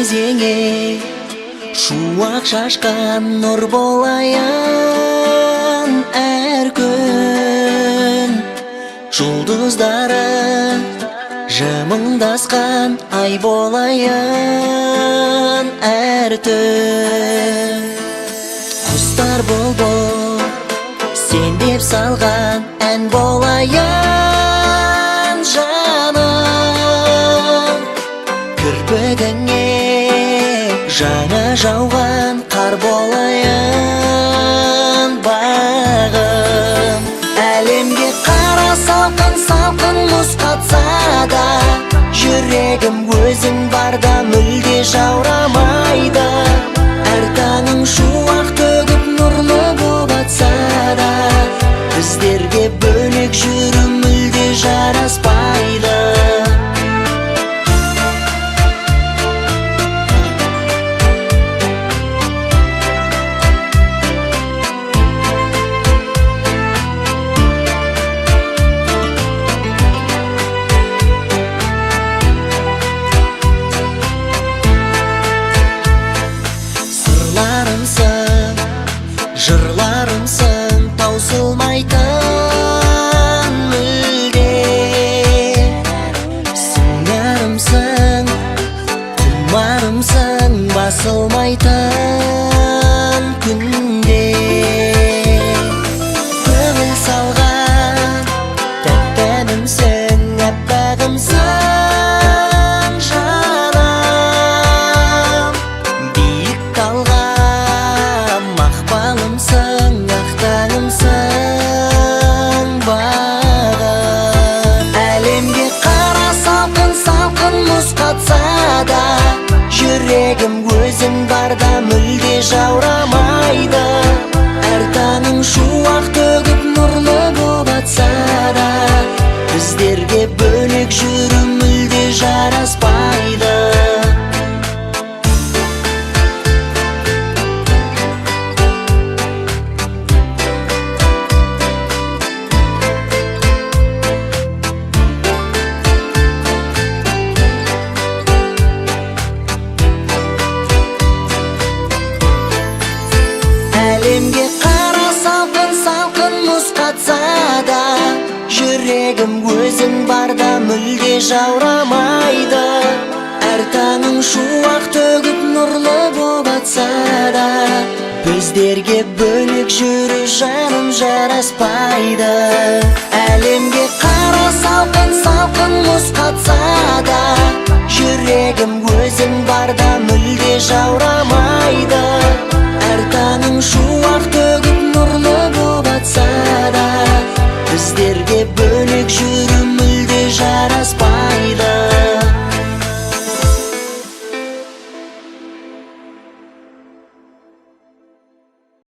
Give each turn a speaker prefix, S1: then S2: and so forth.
S1: Терезеңе шуақ шашқан нұр болайын әр күн. Жұлдыздары жымыңдасқан ай болайын әр түн. Құстар бұлбұл сен деп салған ән болайын жаным. Кірпігіңе жаңа жауған қар болайын бағым. Әлемге қара салқын салқын мұз қатса да, жүрегім өзің барда мүлде жаурамайды. Әр таңың шуақ төгіп нұрлы боп атса да, біздерге бөлек жүру мүлде жараспайды. Сырларымсың, жырларымсың таусылмайтын мүлде. Сыңарымсың, құмарымсың басылмайтын күнде. Көңіл салған тәтті әнімсің, аппағымсың жаным. Биік талғам мақпалымсың, ақ таңымсың бағым. Әлемге қара салқын салқын мұз қатса да, жүрегім өзің барда мүлде жаурамайды. Әр таңың шуақ төгіп нұрлы боп атса да, біздерге бөлек жүру мүлде жараспайды. Әлемге қара салқын салқын мұз қатса да, жүрегім өзің барда мүлде жаурамайды. Әр таңың шуақ төгіп нұрлы боп атса да, біздерге бөлек жүру жаным жараспайды. Әлемге қара салқын салқын мұз қатса да, жүрегім өзің барда мүлде жаурамайды.